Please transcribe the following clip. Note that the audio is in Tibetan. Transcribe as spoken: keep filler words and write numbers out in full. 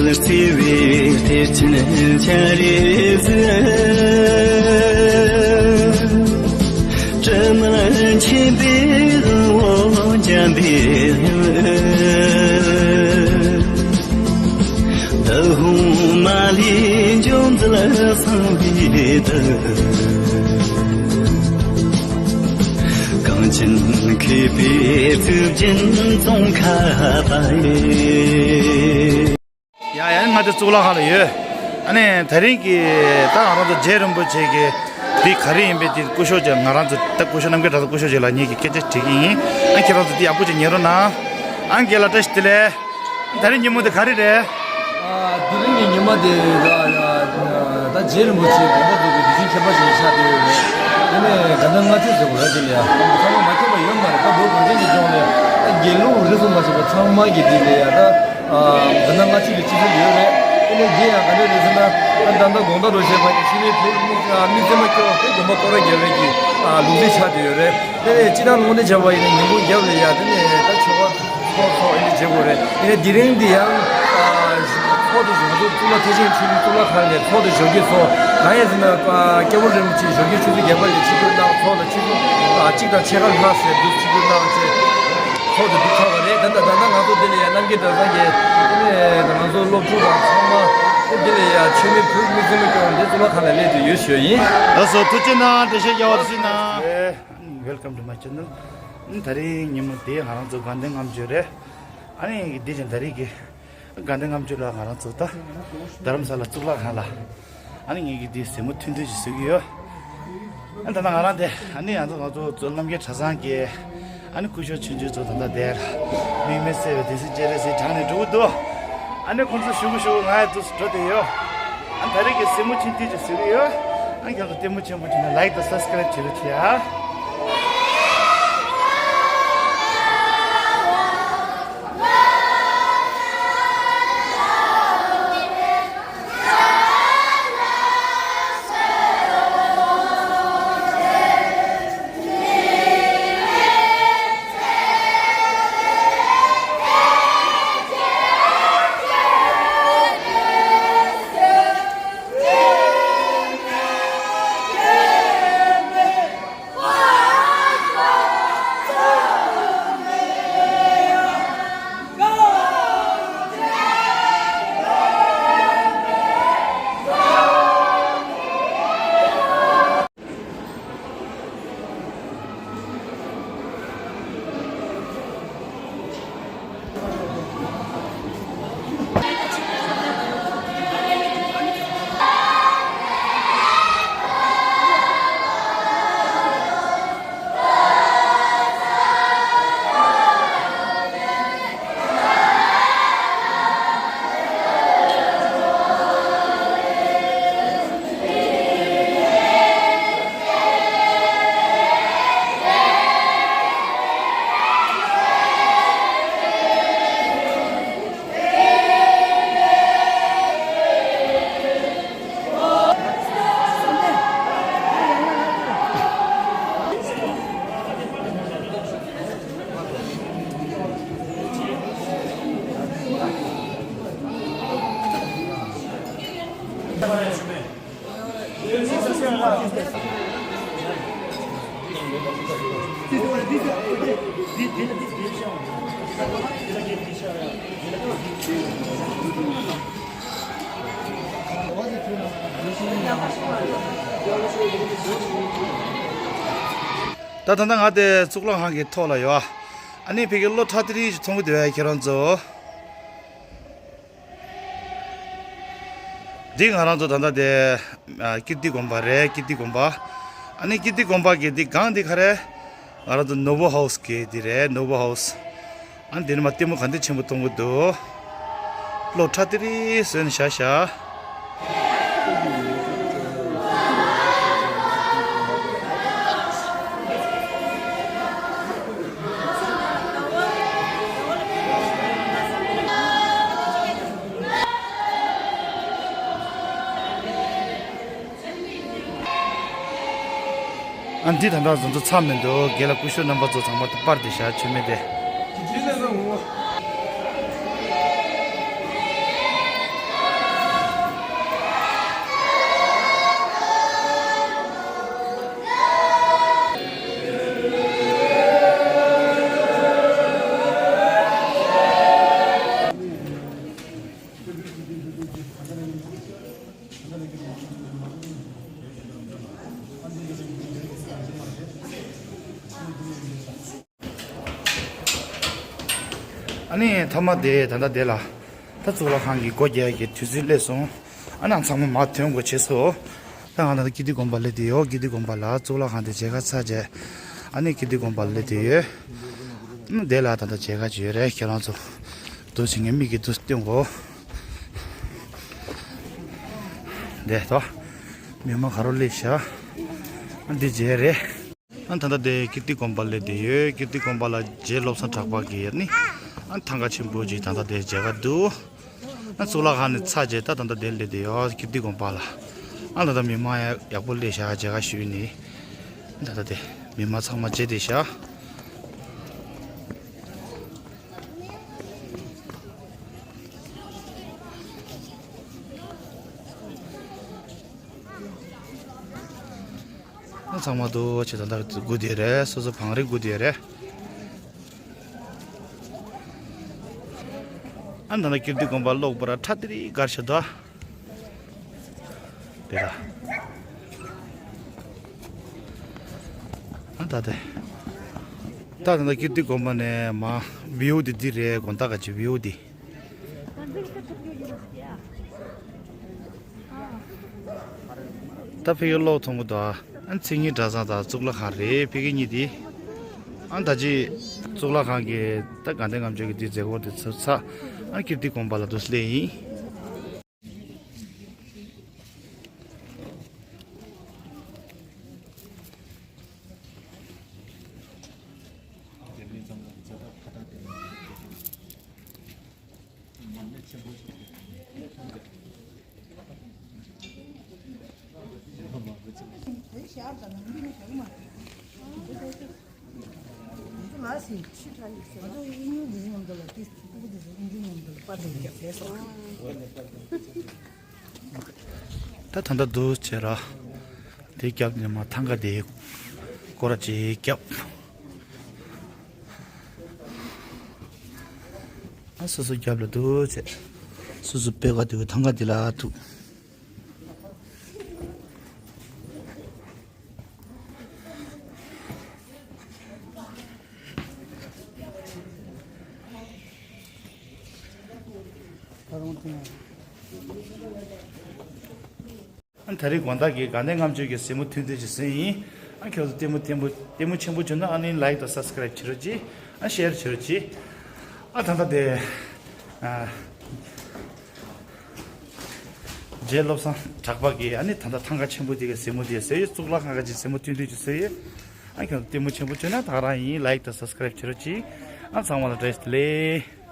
བརྩེ་བའི་གཏེར་ཆེན་ཆ་རེ་ཟིན། དྲི་མེད་མཁྱེན་པའི་དབང་པོ་འཇམ་པའི་དབྱངས། དུ་ཧོང་མ་ལུས་འཇོམས་མཛད་གསང་བའི་དུས། གངས་ཅན་མཁས་པའི་ཐུགས་རྒྱན་ཙོང་ཁ་པ་ཡི། ཡ་ཡ། ང་དེ་གཙུག་ལག་ཁང་ལ་ཡོད། ཨ་ནི་དེ་རིང་གི་ད་ང་རང་ཚོ་རྗེ་རིན་པོ་ཆེ་གི་འདི་ག་རེ་ཡིན་པའི་དེ་སྐུ་ཞབས་ཀྱི་ང་རང་ཚོ་ད་སྐུ་ཞབས་རྣམ་རྒྱལ་གྲྭ་ཚང་སྐུ་ཞབས་ཀྱི་ལ་ངེད་ཀྱི་སྐད་ཆ་དྲིས་ཀྱི་ཡིན། ཨ་ཁྱེད་རང་ཚོ་འདི་ཡག་པོ་ཅིག་ཉན་རོགས་གནང་། ཨ་རྒན་ལགས་བཀྲ་ཤིས་བདེ་ལེགས། དེ་རིང་ཉིན་མོ་དེ་ག་རེ་རེད། ཨ་དེ་རིང་གི་ཉི་མ་དེ་ད་ད་རྗེ་རིན་པོ་ཆེ་དགོངས་པ་རྫོགས་པའི་དུས་ཆེན་ཁྱད་པར་ཅན་ཞིག་ཆགས་བསྡད་ཡོད་རེད། དེ་ནས་དགའ་ལྡན་ལྔ་མཆོད་ཟེར་བ་རེད། དེ་ལ་ཡ་ཚང་མ་མ་མཁྱེན་པ་ཡོད་མ་རེད། ད་བོད་གངས་ཅན་གྱི་ལྗོངས་ལ་ད་དགེ་ལུགས་རིས་སུ་མ་ཆད་པ་ཚང་མ་གི་དེ་ལ་ཡ་ད་ཨ་དགའ་ལྡན་ལྔ་མཆོད་ཀྱི་སྤྱི་ཚོགས་ཡོད་རེད། དེ་ནས་རྗེ་ཡང་ག་འདྲ་རེད་ཟེར་ན། ད་ད་ལྟ་དགོང་དག་རུ་བྱས་པ་ཡིན་ན་ཆུ་མིག་བུ་དམིགས་བརྩེ་མ་སྐྱོ་བ་དེ་དགོན་པ་སྐོར་ར་རྒྱལ་བའི་གི་ལུགས་རིས་ཆགས་བསྡད་ཡོད་རེད། དེ་ནས་སྤྱི་བཏང་ལུང་བསྟན་བྱས་པ་ཡིན་ན་ཉིན་གུང་རྒྱབ་ལ་ཡ་དེ་ནས་ད་ཆོ་ག་ཚོགས་ཚོགས་ཨེ་འདྲ་བྱེད་དགོས་རེད། དེ་ནས་དེ་རིང་འདི་ཡང་ཚོགས་དེ་བཞུགས་འདུག་གཙུག་ལག་ཐེག་ཆེན་ཆོས་ཀྱི་གཙུག་ལག་ཁང་ནས་ཚོགས་དེ་བཞུགས་ཀྱི་སོང་། གང་ཡིན་ཟེར་ན་སྐྱབས་མགོན་རིན་པོ་ཆེ་ཞོགས་ཀྱི་ཆུ་ཚོད་བརྒྱད་པ་ལ་ཆིབས་བསྒྱུར་གནང་། ཚོགས་ལ་ཆུ་ཚོད་གཅིག་དང་ཕྱེད་ཀ་ལྷག་ཙམ་འདུག་ཆིབས་བསྒྱུར་གནང་བྱས་ཚོགས་དེ་འདུག་ཚར་བ་རེད། ད་ལྟ་ད་ལྟ་ང་ཚོ་འདི་ལ་ཡ་རྣམ་རྒྱལ་གྲྭ་ཚང་གི་དེ་ནས་ང་ཚོ་སློབ་ཕྲུག་དང་ཚང་མ་དེ་འདི་ལ་ཡ་ཆོས་མེད་བོད་མི་རྩེད་མོ་སྐྱོང་འདི་གཙུག་ལག་ཁང་ལ་སླེབས་ཏེ་ཡོད་ཞུ་ཡིན། ལགས་སོ། ཐུགས་རྗེ་གནང་། འགྲེལ་བཤད་རྒྱག་པ་ཞུས་གནང་། Welcome to my channel. ད་རིང་ཉིན་མོ་དེ་ང་རང་ཚོ་དགའ་ལྡན་ལྔ་མཆོད་རེད། ཨ་ནི་འདི་བཞིན་ད་རིང་གི་དགའ་ལྡན་ལྔ་མཆོད་ལ་ང་རང་ཚོ་ད་རྡ་རམ་ས་ལ་གཙུག་ལག་ཁང་ལ་ཨ་ནི་ངེད་ཀྱི་འདི་གཟིགས་མོ་ཐུང་ཐུང་ཞིག་བཟོ་གི་ཡོད། ཨ་ད་ལྟ་ང་རང་དེ་ཨ་ནི་ང་ཚོ་ང་ཚོ་རྣམ་རྒྱལ་གྲྭ་ཚང་གི་ཨ་ནི་སྐུ་ཞབས་ཆུང་ཆུང་ཚོ་ད་ལྟ་དེར་དམིགས་མེད་བརྩེ་བའི་བདེ་སྲུང་སྤྱན་རས་གཟིགས་བགྲངས་ནས་འགྲོ་གི་འདུག་ཨ་ནི་ཁོང་ཚོ་ཞུ་གི་ཞུ་གི་ང་ཡང་འདུག་སེ་འགྲོ་བསྡད་ཡོད། ཨ་ད་རེས་ཀྱི་གཟིགས་མོ་ཆུང་ཆུང་ཅིག་བཟོ་གི་ཡོད། ཨ་ཁྱེད་ཚོ་ལྟད་མོ་ཆེན་པོ་བྱུང་ན་ལའིག་དང་སབ་སི་ཀ་རེབ་བྱེད་རོགས་བྱེད་ཨ། ད་ད་ལྟ་ང་དེ་གཙུག་ལག་ཁང་གི་ཐོག་ལ་ཡོད། ཨ་ནི་ཕ་གི་གློག་ཁྲ་ཏི་རི་ཞིག་མཐོང་གི་འདུག་གས་ཁྱེད་རང་ཚོ། འདི་ང་རང་ཚོ་ད་ལྟ་དེ་ཨ་ཀིརྟི་དགོན་པ་རེད། ཀིརྟི་དགོན་པ། ཨ་ནི་ཀིརྟི་དགོན་པ་གི་འདི་སྒང་འདི་ག་རེ། ང་རང་ཚོ་ནོ་བོ་ཧའུ་སི་གི་འདི་རེད། ནོ་བོ་ཧའུ་སི། ཨ་ནི་འདི་ནས་མར་ལྟད་མོ་ག་འདྲ་ཆེན་པོ་མཐོང་གི་འདུག་གློག་ཁྲ་ཏི་རི་བཟོས་ནས་བཞག་བཞག་ཨ་འདི་ད་ལྟ་བཟོ་འདྲ་ཚར་མི་འདུག་རྒན་ལགས་སྐུ་ཞབས་རྣམ་པ་ཚོ་ཚང་མ་དེ་པར་དེ་བཞག་ཆོད་མེད་དེ། ཨ་ནི་མཐའ་མ་དེ་ད་ལྟ་དེ་ལ་ད་གཙུག་ལག་ཁང་གི་སྒོ་རྒྱག་གི་དུས་ཚོད་སླེབས་སོང་། ཨ་ནི་ཚང་མ་མར་ཐོན་དགོས་བྱས་སོང་། ད་ང་ད་ལྟ་ཀིརྟི་དགོན་པ་སླེབས་བསྡད་ཡོད། ཀིརྟི་དགོན་པ་ལ་གཙུག་ལག་ཁང་དེ་མཇལ་ཁ་ཚར་བྱས། ཨ་ནི་ཀིརྟི་དགོན་པ་ལ་སླེབས་བསྡད་ཡོད། ཨ་ནི་དེ་ལ་ད་ལྟ་མཇལ་ཁ་བྱེད་ཡོད་རེད། ཁྱེད་རང་ཚོ་འདུག་བྱེད་ངས་མིག་གིས་འདུག་སྟོན་གོ། དེ་ད་མི་མང་ག་རེ་སླེབས་ཤག་ཨ་འདི་མཇལ་རེད། ཨ་ད་ལྟ་དེ་ཀིརྟི་དགོན་པ་སླེབས་བསྡད་ཡོད། ཀིརྟི་དགོན་པ་ལ་རྗེ་བློ་བཟང་གྲགས་པ་གི་ནི་ཨ་ཐང་ག་ཆེན་པོ་ཅིག་ད་ལྟ་དེ་མཇལ་ཁ་འདུག་ཨ་གཙུག་ལག་ཁང་ནས་ཚར་བྱས་ད་ད་ལྟ་དེ་སླེབས་བསྡད་ཡོད། ཀིརྟི་དགོན་པ་ལ་ཨ་ད་ལྟ་མི་མང་ཡག་ཡག་པོ་སླེབས་ཤག་མཇལ་ཁ་ཞུས་ནི། ད་ལྟ་དེ་མི་མང་ཚང་མ་མཇལ་བསྡད་ཤག་ཚང་མ་འདུག་བྱས་ད་ལྟ་སྒུག་བསྡད་རེད། སོ་སོ་བང་རིམ་སྒུག་བསྡད་རེད། ཨ་ད་ལྟ་ཀིརྟི་དགོན་པ་གློག་པོ་ར་ཁྲ་ཏི་རི་དཀར་ཤ་དོ། དེ་ར། ཨ་ད་དེ། ད་ད་ལྟ་ཀིརྟི་དགོན་པ་ནས་མ་བིའུ་དེ་འདི་རེད། དགོན་བདག་ག་ཅི་བིའུ་དེ། ད་ཕ་གི་གློག་མཐོང་གི་འདུག་ཨ་མཚན་ཉིད་གྲྭ་ཚང་དང་གཙུག་ལག་ཁང་རེད། ཕ་གི་གཉིས་དེ། ཨ་ད་ཅི་གཙུག་ལག་ཁང་གི་ད་དགའ་ལྡན་ལྔ་མཆོད་ཀྱི་དེ་མཛད་སྒོ་དེ་ཚར་ཚར། ཨ་ཀིརྟི་དགོན་པ་ལ་འདུག་སླེབས་ཡིན། ད་ད་ལྟ་འདུག་བྱས་ར། དེ་རྒྱབ་ནས་མར་ཐང་ག་དེ་སྐོར་ར་ཅིག་བརྒྱབ། ཨ་སོ་སོ་རྒྱབ་ལ་འདུག་བྱས། སོ་སོ་པད་ག་དེ་ཐང་ག་དེ་ལ་ཐུག་ཨ་ད་རེས་དགོང་དག་གི་དགའ་ལྡན་ལྔ་མཆོད་ཀྱི་གཟིགས་མོ་ཐུང་ཐུང་ཅིག་བཟོས་ཡིན། ཨ་ཁྱོད་ཚོ་ལྟད་མོ་ལྟད་མོ་ལྟད་མོ་ཆེན་པོ་བྱུང་ན་ཨ་ནི་ལའིག་དང་སབ་སི་ཀ་རེབ་བྱེད་རོགས་གྱིས། ཨ་ཤེར་བྱེད་རོགས་གྱིས། ཨ་ད་ལྟ་དེ་ཨ་རྗེ་བློ་བཟང་གྲགས་པ་གིས་ཨ་ནི་ད་ལྟ་ཐང་ག་ཆེན་པོ་དེ་གི་གཟིགས་མོ་དེ་བཟོས་ཡོད། གཙུག་ལག་ཁང་ག་ཅིག་གཟིགས་མོ་ཐུང་ཐུང་ཅིག་བཟོས་ཡོད། ཨ་ཁྱོད་ཚོ་ལྟད་མོ་ཆེན་པོ་བྱུང་ན་ད་ག་རང་ཡིན། ལའིག་དང་སབ་སི་ཀ་རེབ་བྱེད་རོགས་གྱིས། ཨ་ཚང་མ་ལ་བཀྲ་ཤིས་བདེ་ལེགས།